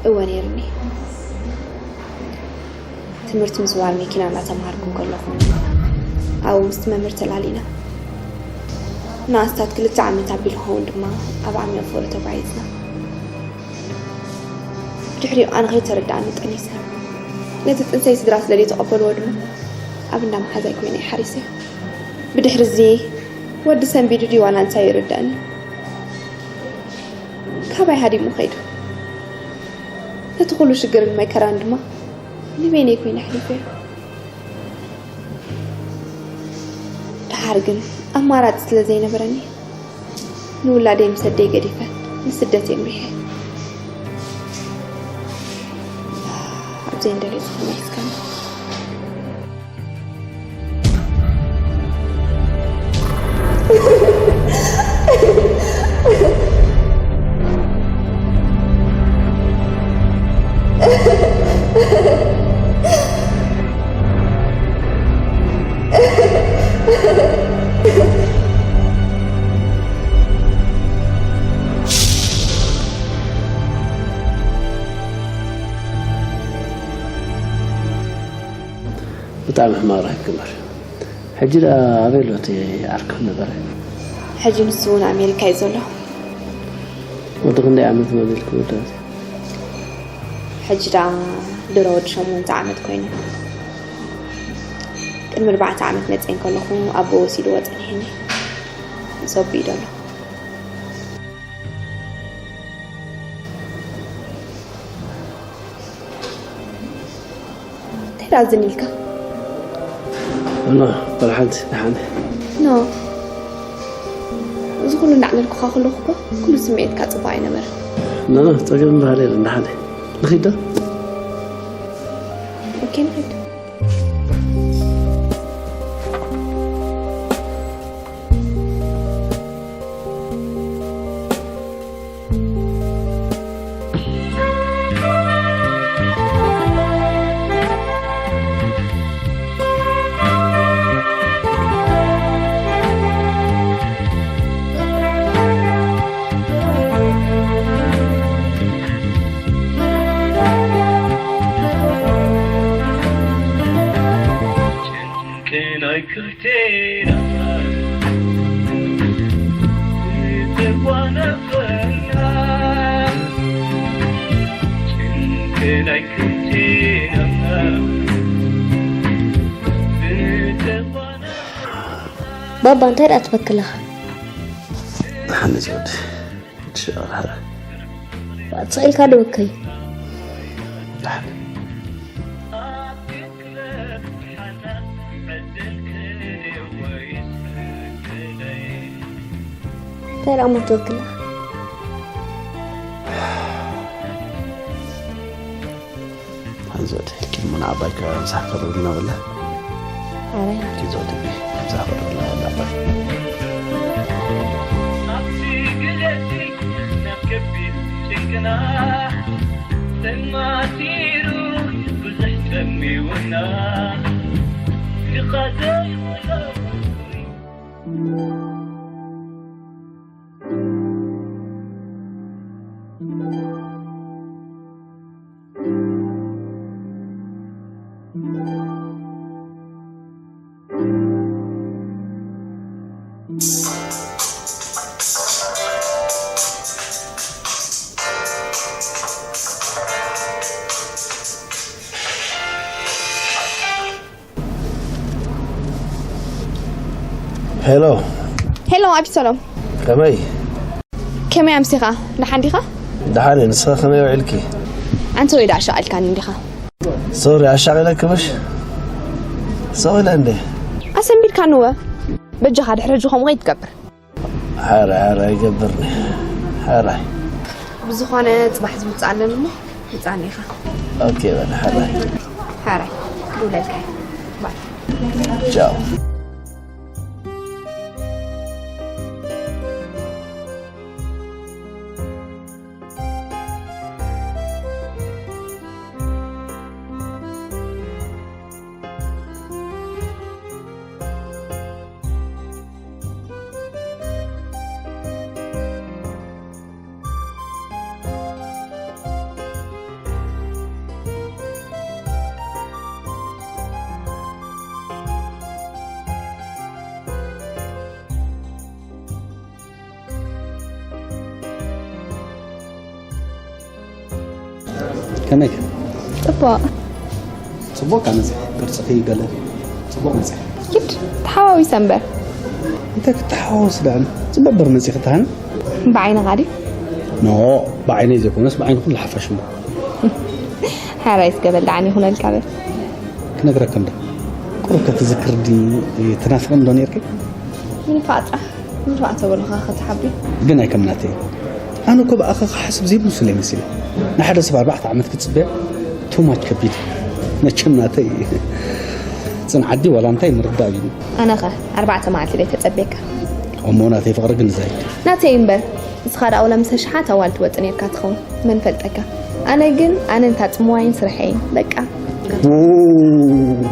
እወ ነይርኒ። ትምህርቲ ምዝዋር መኪና እናተምሃርኩ ከለኹ ኣብኡ ምስቲ መምህር ተላሊና። ንኣስታት ክልተ ዓመት ኣቢሉ ክኸውን ድማ ኣብ ዓሚቕ ፍቕሪ ተጓዒዝና። ብድሕሪኡ ኣነ ከይተረድኣኒ ጠኒሰ። ነቲ ጥንሰይ ስድራ ስለ ዘይተቐበልዎ ድማ ኣብ እንዳ መሓዛይ ኮይነ እየ ሓሪሰ። ብድሕሪ እዚ ወዲ ሰንቢዱ ድዩ ዋላ እንታይ ይርድኣኒ። ካባይ ሃዲሙ ከይዱ። ነቲ ኩሉ ሽግርን መከራን ድማ ንበይነይ ኮይነ ኣሕሊፈዮ። ደሓር ግን ኣማራጺ ስለ ዘይነበረኒ ንውላደይ ምስ ኣደይ ገዲፈ ንስደት የምሪሐ። ኣብ ዘይንደልዮ ዝኸነ ይስከም። ብጣዕሚ ሕማቕ ርክብ ግበር። ሕጂ ደኣ ኣበይ ኣሎ እቲ ዓርክኺ ነበረ? ሕጂ ንሱ እውን ኣሜሪካ እዩ ዘሎ። ወዲ ክንደይ ዓመት መሊልኪ ወዳእቲ? ሕጂ ደኣ ድሮ ወዲ ሸሞንተ ዓመት ኮይኑ። ቅድሚ ኣርባዕተ ዓመት መጸ እንከለኹ ኣቦ ወሲድዎ ጸኒሕኒ። ምስ ኣቦይ ዘሎ። እንታይ ደኣ ዝን ኢልካ? ኖ፣ በል ሓንቲ ደሓን። ኖ። እዚ ኩሉ እናዕለልኩኻ ከለኹ እኮ ኩሉ ስምዒትካ ጽቡቕ ኣይነበረን። ኖ፣ ጸገም ዝበሃል የለን፣ ደሓን። ንኺድ ዶ? ኦኬ፣ ንኺድ። ባባ፣ እንታይ ደኣ ትበክለኻ? ደሓን እዩ ዝወዲ። ትሽቕርህር። ኣጻኢልካ ዶ እከይ? ደሓን። እንታይ ደኣ እሞ ትበክላ? ሓንዞት ኪድ ምን ዓባይ ምሳሕ ከብርና በለ። ኣረ። ኪድ ዞት ምሳሕ ከብርና በለ ዓባይ። ኣብዚ ግዜ እዚ ናብ ከቢድ ጭንቅና ተማቲሩ ብዙሕ ጠሚውና። ይቓዘይ ሄሎ። ሄሎ፣ ኣቢሰሎም። ከመይ? ከመይ ኣምሲኻ? ደሓን ዲኻ? ደሓን እየ፣ ንስኻ ከመይ ውዒልኪ? ኣንተ ወይ ደኣ ኣሻቒልካኒ እንዲኻ። ሶሪ፣ ኣሻቒለኪ ምሽ? ስቕ ኢለ እንዴ? ኣሰንቢድካኒ እወ። በጃኻ ድሕሪ ሕጂ ከምኡ ከይትገብር። ሓራይ፣ ሓራይ ይገብርኒ። ሓራይ። ብዝኾነ ጽባሕ ዝምጽእ ኣለኒ እሞ ምጻኒ ኢኻ። ኦኬ በል፣ ሓራይ። ሓራይ፣ ክድውለልካ እየ። ባይ። ቻው። ከመይ ከ? ጽቡቕ። ጽቡቕ ከ መጽ ቅርጽኺ ገለ ጽቡቕ መጽ። ኪድ ተሓዋዊሰ እምበር። እንተ ክትሓዋወስ ደኣ ጽቡቕ በር መጽ ክትሃን። ብዓይንኻ ድዩ? ኖ፣ ብዓይነይ ዘይኮነስ ብዓይንኹም ዝሓፈሽ እሞ። ሓራይ እስከ በል ደዓኒ ይኹነልካ በል። ክነግረካ እንዳ ቁሩብ ከትዝክር ዲ ትናፍቕን ዶ ነርኪ? ምንፋዕ ጥራሕ ምንፋዕ ተበልኻ ከተሓቢ። ግን ኣይከምናተይ። ኣነ እኮ ብኣኻ ክሓስብ ዘይብሉ ስለ ይመስል። ንሓደ ሰብ ኣርባዕተ ዓመት ክትጽበያ ቱማች ከቢድ። መቸም ናተይ ጽንዓት ድዩ ዋላ እንታይ ምርዳእ እዩ። ኣነኸ ኣርባዕተ መዓልቲ ደይ ተጸቤካ። እሞ ናተይ ፍቕሪ ግን ዛይድ። ናተይ እምበር ንስኻ ደኣ ወላ ምስ ኣሽሓት ኣዋልድ ወጽእ ነርካ ትኸውን። መን ፈልጠካ? ኣነ ግን ኣነ እንታ ጽምዋይን ስርሐይን በቃ።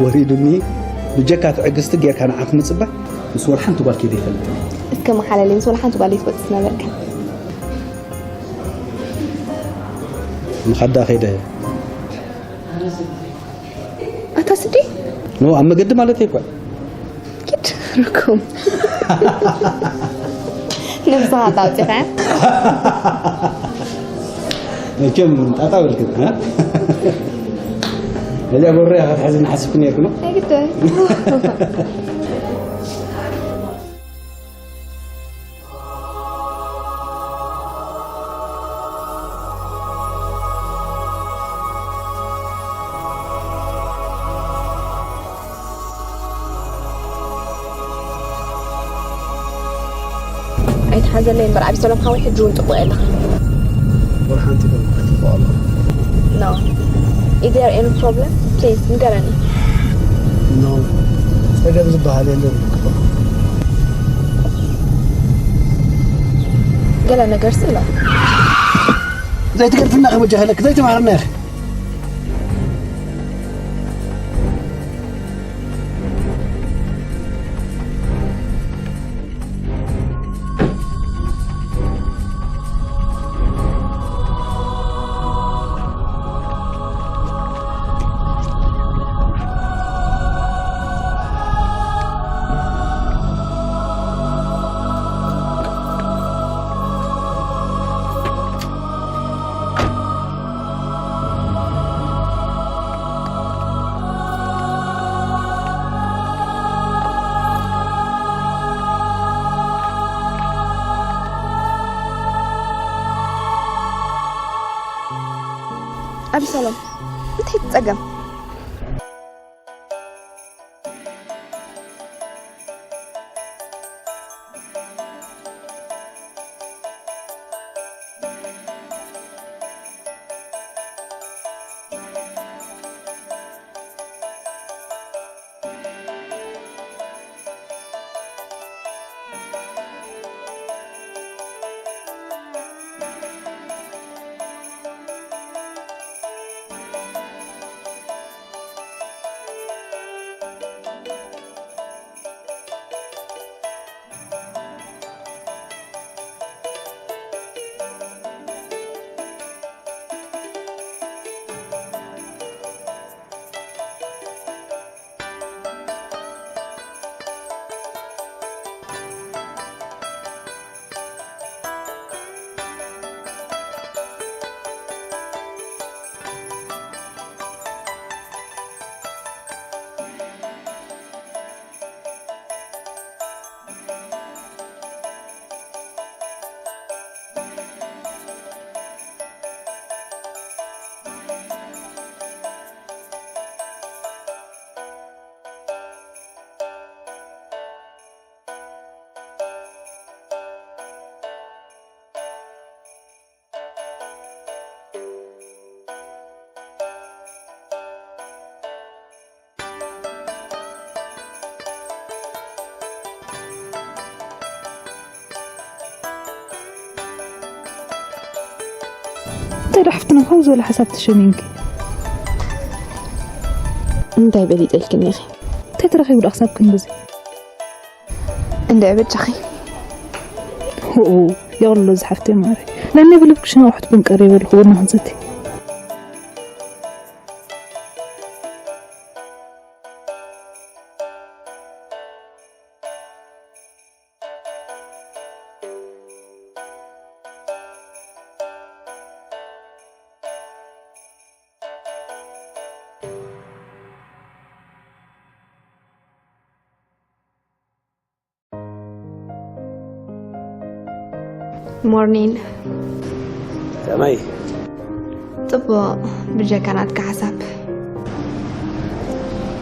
ወሪዱኒ። ብጀካ ትዕግስቲ ጌርካ ንዓኽ ምጽባይ ምስ ወላ ሓንቲ ጓል ከይደ ይፈልጥ። እስከ መሓለሊ ምስ ወላ ሓንቲ ጓል ይትወጽእ ዝነበርካ። ምኻዳ ከይደ ኣታ ስዲ ኖ ኣብ መገዲ ማለት ኣይኮን። ኪድ ርኩም ነብስኻ ኣውፂኻ መቸም ጣጣ በልክን እ? እዚኣ በሩ እያ ክትሕዝኒ ሓስብኩ ነርኩ ነው። ኣይግድን። ኣይትሓዘለይ እምበር ዓብይ ሰሎም ሓወይ ሕጂ እውን ፅቡቕ የለኻ። ወላ ሓንቲ ይበል ኣይትጥፋእ ኣሎ። No. Is there any problem? Please ንገረኒ። No. ፀገም ዝበሃል የለን። ገለ ነገርሲ ኣሎ። ዘይትገድፍና ከበጃ ከለክ ዘይተማሃርና ያኸ ኣብሰሎም እንታይ ጸገም? እንታይ ዶ ሓፍትና ከምኡ ዝበለ ሓሳብ ተሸሚምኪ? እንታይ በሊጠልክኒ ኢኺ? እንታይ ተረኺቡ ዶ ክሳብ ክንድዚ? እንድዒ በጃኺ። ሆኡ የቕልሎ እዚ ሓፍተይ ማረይ። ናይ ብልብክሽን ኣቑሑት ቡን ቀሪበልኹ ቡና ክንሰቲ። ሞርኒን። ከመይ? ጽቡቕ። ብጀካ ናትካ ሓሳብ።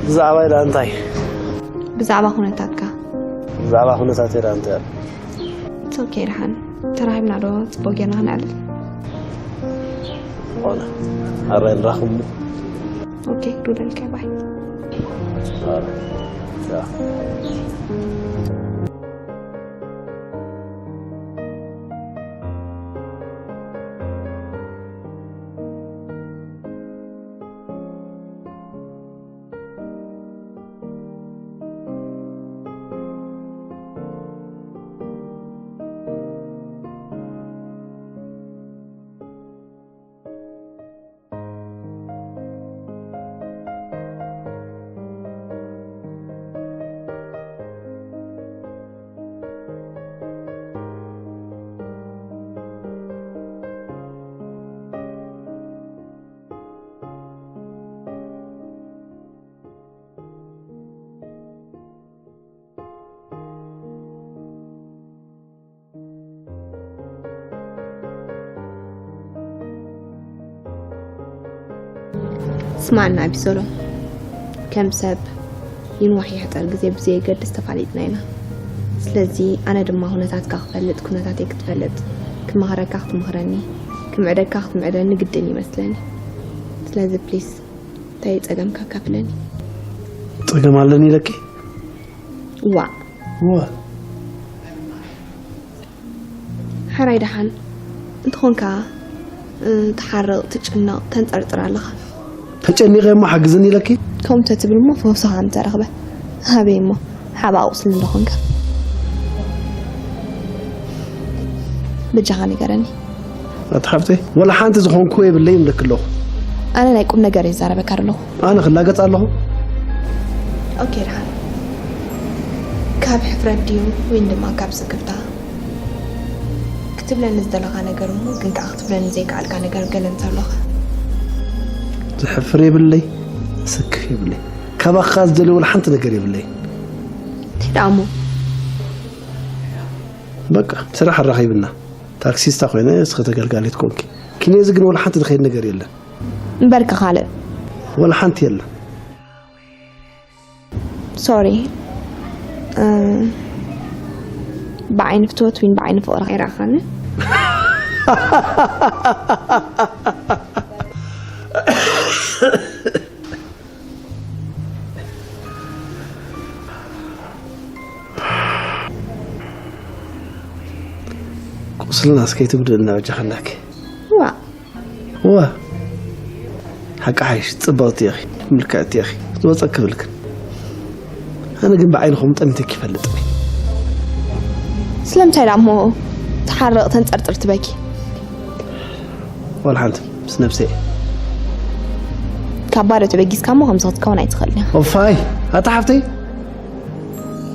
ብዛዕባይ ደኣ እንታይ? ብዛዕባ ኩነታትካ። ብዛዕባ ኩነታተይ ደኣ እንታይ ኣሎ? ኦኬ ደሓን። ተራኺብና ዶ ጽቡቕ ጌርና ክንዕልል? ኾነ። ኣራይ ንራኸብ እሞ። ኦኬ፣ ዱደልከ ባይ። ኣረ። ያ። ስማዕና ኣቢሰሎም፣ ከም ሰብ ይንዋሕ ይሕጸር ግዜ ብዘየገድስ ተፋሊጥና ኢና። ስለዚ ኣነ ድማ ኩነታትካ ክፈልጥ፣ ኩነታተይ ክትፈልጥ፣ ክመኽረካ ክትመኽረኒ፣ ክምዕደካ ክትምዕደኒ ግድን ይመስለኒ። ስለዚ ፕሊስ እንታይ ጸገምካ ካፍለኒ። ጸገም ኣለኒ ኢለኪ? ዋእ ዋ ሓራይ ደሓን እንተኾንካ ትሓርቕ ትጭነቕ ተንጸርጽር ኣለኻ። ተጨኒቐ እሞ ሓግዝኒ ኢለኪ? ከምኡ ተትብል እሞ ፈውስኻ ምተረኽበ። ሃበይ እሞ ሓባ ቁስሊ እንዶ ኾንካ። በጃኻ ንገረኒ። ኣቲ ሓፍተይ ወላ ሓንቲ ዝኾንኩ የብለይ እብለኪ ኣለኹ። ኣነ ናይ ቁም ነገር ይዛረበካ ኣለኹ። ኣነ ክላገጽ ኣለኹ። ኦኬ ደሓን። ካብ ሕፍረት ድዩ ወይን ድማ ካብ ስክፍታ? ክትብለኒ ዝደለኻ ነገር እሞ ግን ከዓ ክትብለኒ ዘይከኣልካ ነገር ገለ እንተሎኻ? ዝሕፍር የብለይ፣ ስክፍ የብለይ። ካባኻ ዝደልዮ ወላ ሓንቲ ነገር የብለይ። እንታይ ደኣ እሞ? በቃ ስራሕ ኣራኺብና። ታክሲስታ ኮይነ እስኸ ተገልጋሊት ኮንኪ። ኪኔዚ ግን ወላ ሓንቲ ዝኸይድ ነገር የለን። እምበርከ ካልእ? ወላ ሓንቲ የለን። ሶሪ ብዓይኒ ፍትወት ዊን ብዓይኒ ፍቕሪ ኣይረኣኻኒ። ቁስልና እስከይትጉድእልና በጃኸናኪ። ዋ እወ ሓቂ ሓይሽ ጽብቕቲ ኢኺ ምልክዕቲ ኢኺ ዝወጸኪ ክብልክን ኣነ ግን ብዓይንኹም ጠሚተኪ ይፈልጥ ስለምንታይ ዳ እሞ ትሓርቕ ተንጸርጥር ትበኪ ወላ ሓንቲ ምስ ነብሰይ ካብ ባዶ ተበጊስካ እሞ ከምዚ ክትከውን ኣይትኽእልን ኢኻ ኦፋይ ኣታ ሓፍተይ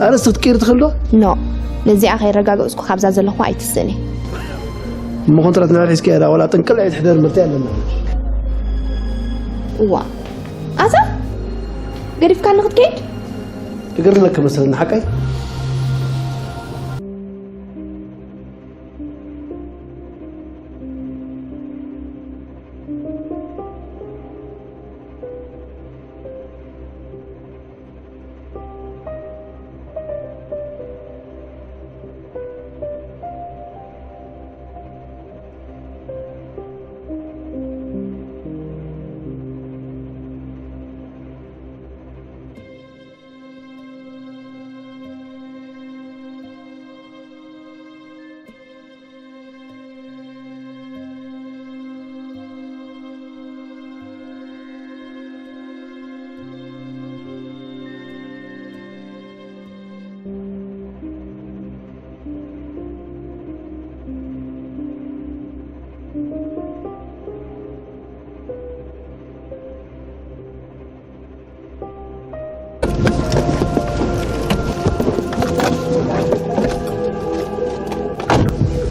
ኣርእስቲ ክትቅይር ትኽእል ዶ? ኖ፣ ነዚኣ ከይረጋገጽኩ ካብዛ ዘለኹዋ ኣይትስእን እየ። እሞ ኮንትራት ንባዕል ሒዝካያ ዳ ዋላ ጥንቅል ኣይትሕደር ምርተይ ኣለና። እዋ፣ ኣታ ገዲፍካኒ ክትከይድ? እግር ዝለክ መሰለኒ ሓቀይ?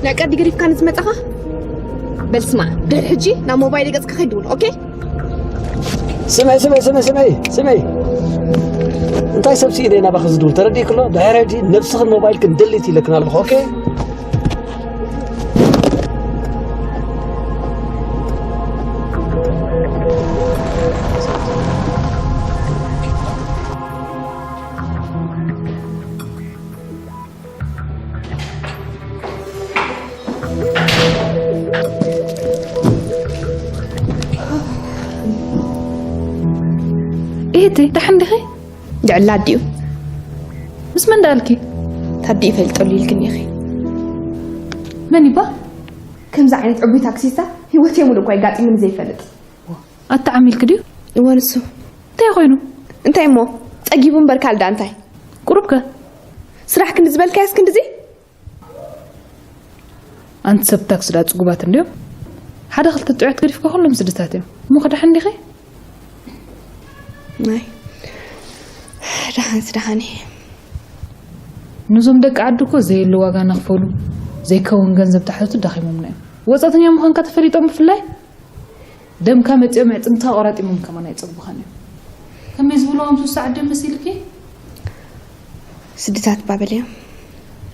ናይ ቀዲ ገዲፍካኒ ዝመጻኻ በል ስማዕ ድሕሪ ሕጂ ናብ ሞባይል ገጽካ ከይድውል ኦኬ ስመይ ስመይ ስመይ ስመይ ስመይ እንታይ ሰብ ስኢደ ናባኺ ዝድውል ተረዲእክሎ ድሕሪ ሕጂ ነብስኽን ሞባይልክን ደሊት ኢለክን ኣለኹ ኦኬ እቲ ደሓን ዲኺ? ድዕላ ኣዲኡ። ምስ መን ደኣልኪ? ታዲ ይፈልጠሉ ኢልክኒ ኢኺ። መን ይባ? ከምዚ ዓይነት ዕቡይ ታክሲስታ ህይወተይ ሙሉእ እኮ የጋጢሙኒ ዘይፈልጥ። ኣታ ዓሚልኪ ድዩ? እወ፣ ንሱ። እንታይ ኮይኑ? እንታይ እሞ? ጸጊቡ እምበር ካልእ ደኣ እንታይ? ቁሩብ ከ? ስራሕ ክንዲ ዝበልካዮስ ክንድዚ? ኣንቲ ሰብ ታክሲ ደኣ ጽጉባት እንድዮም። ሓደ ክልተ ጥዑያት ገዲፍካ ኩሎም ስድታት እዮም። እሞ ከ ደሓን ዲኺ? ናይ ደሓንስ ደሓን እየ። ነዞም ደቂ ዓዲ እኮ ዘየለ ዋጋ እናኽፈሉ ዘይከውን ገንዘብ ተሓተቱ ደኺሞምና እዮም። ወጻእተኛ ምዃንካ ተፈሊጦም ብፍላይ ደምካ መጺኦም ኣዕጽምትኻ ቆራጢሞም ከማን ኣይጸግቡኻን እዮም። ከመይ ዝበልዎም ሱሳ ዓዲ መሲልኪ? ስድታት ባበል እዮም።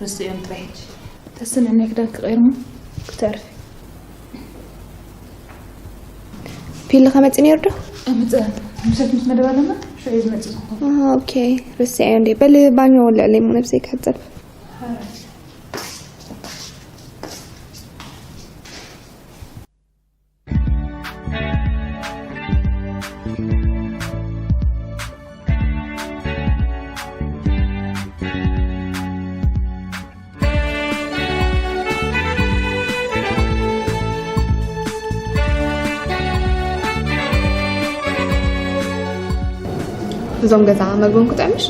ርስዕዮም ጥራይ ሕጂ። ተስን ናይ ክዳን ክቐይር እሞ ክትተርፊ። ፒል ከመጽእ ነይሩ ዶ? ኣምጸ ምሸት ምስ መደብ ኣለና ሽዑ እዩ ዝመጽእ ዝኾን። ኣሃ፣ ኦኬ። ርስዕዮ እንዴ። በል ባኞ ወልዕለይ እሞ ነብሰይ ክሕጸብ። እዞም ገዛ መግቦም ክጥዕምሽ?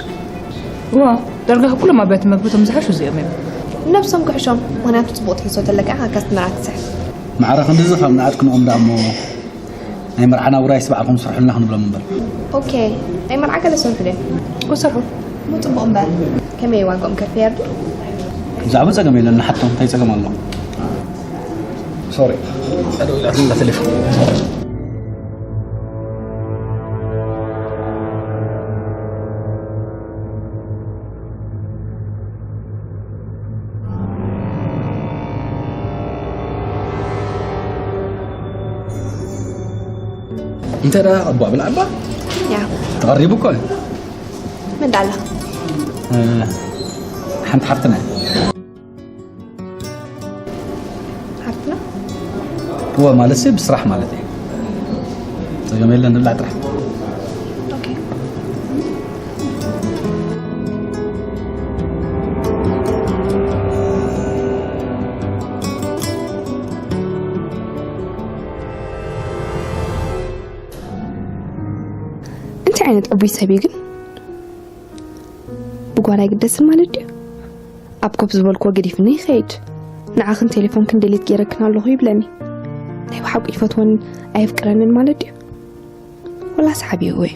እዋ፣ ዳርጋ ካብ ኩሎም ኣብያተ መግቢ እቶም ዝሓሹ እዚኦም እዮም። ነብሶም ክሕሾም፣ ምኽንያቱ ጽቡቕ ትሕዝቶ ተለካ ኢኻ ካስትመራት ትስሕብ። ማዕረ ክንድዚ ካብ ንኣት ክንኦም ደኣ እሞ ናይ መርዓና ውራይስ ባዕልኹም ስርሑልና ክንብሎም እምበር። ኦኬ፣ ናይ መርዓ ገለ ስርሑ ድዮም? እኮ ስርሑ። እሞ ጽቡቕ እምበር፣ ከመይ ዋግኦም ከፍ የርዱ? ብዛዕባ ጸገም የለን፣ ንሓቶም፣ እንታይ ጸገም ኣሎ? ሶሪ፣ ቀደው ኢላትኒ እላ ቴሌፎን። እንተ ደኣ ኣቦ ኣብልዓባ ያ። ተቐሪቡ እኮ እዩ። መን ደኣ ኣላ? እ፣ ሓንቲ ሓፍትና። ሓፍትና? እወ፣ ማለት ሲ ብስራሕ ማለት እዩ። ጸገም የለን፣ ንብላዕ ጥራሕ። ኦኬ። እንታይ ዓይነት ዕቡይ ሰብ እዩ ግን? ብጓል ኣይግደስን ማለት ድዩ? ኣብ ኮፍ ዝበልክዎ ገዲፍኒ ይኸይድ። ንዓኽን ቴሌፎንክን ደሊት ገይረክን ኣለኹ ይብለኒ። ናይ ብሓቂ ይፈትወንን ኣየፍቅረንን ማለት ድዩ? ወላ ሰሓቢዎ እዩ።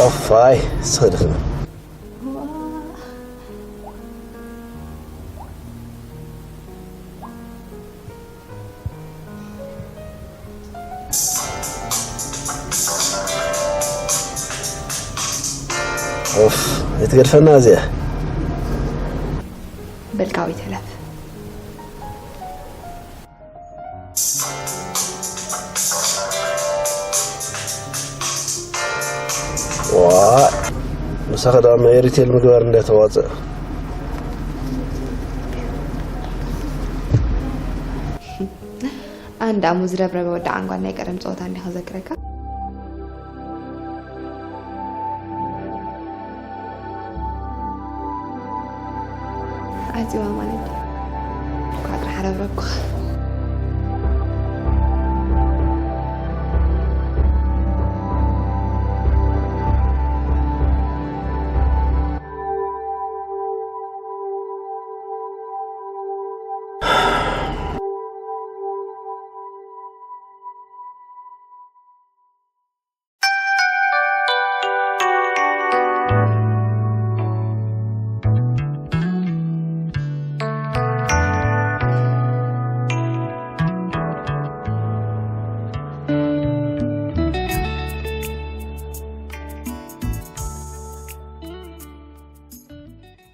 ኦፋይ ስኽድኽና። ኡፍ፣ ኣይትገድፈና እዚኣ። በልካዊ ተለፍ። ዋ፣ ምሳኸ ደኣ መኤሪቴል ምግባር እንደ ተዋጽእ። ኣንዳ ሙዝረብረበ ወዲ ዓንጓል ናይ ቀደም ጸወታ እንዲኻ ዘክረካ። ዓፂዋ ማለት ድዩ? እኳ ጥራሕ ረብረብኩኻ።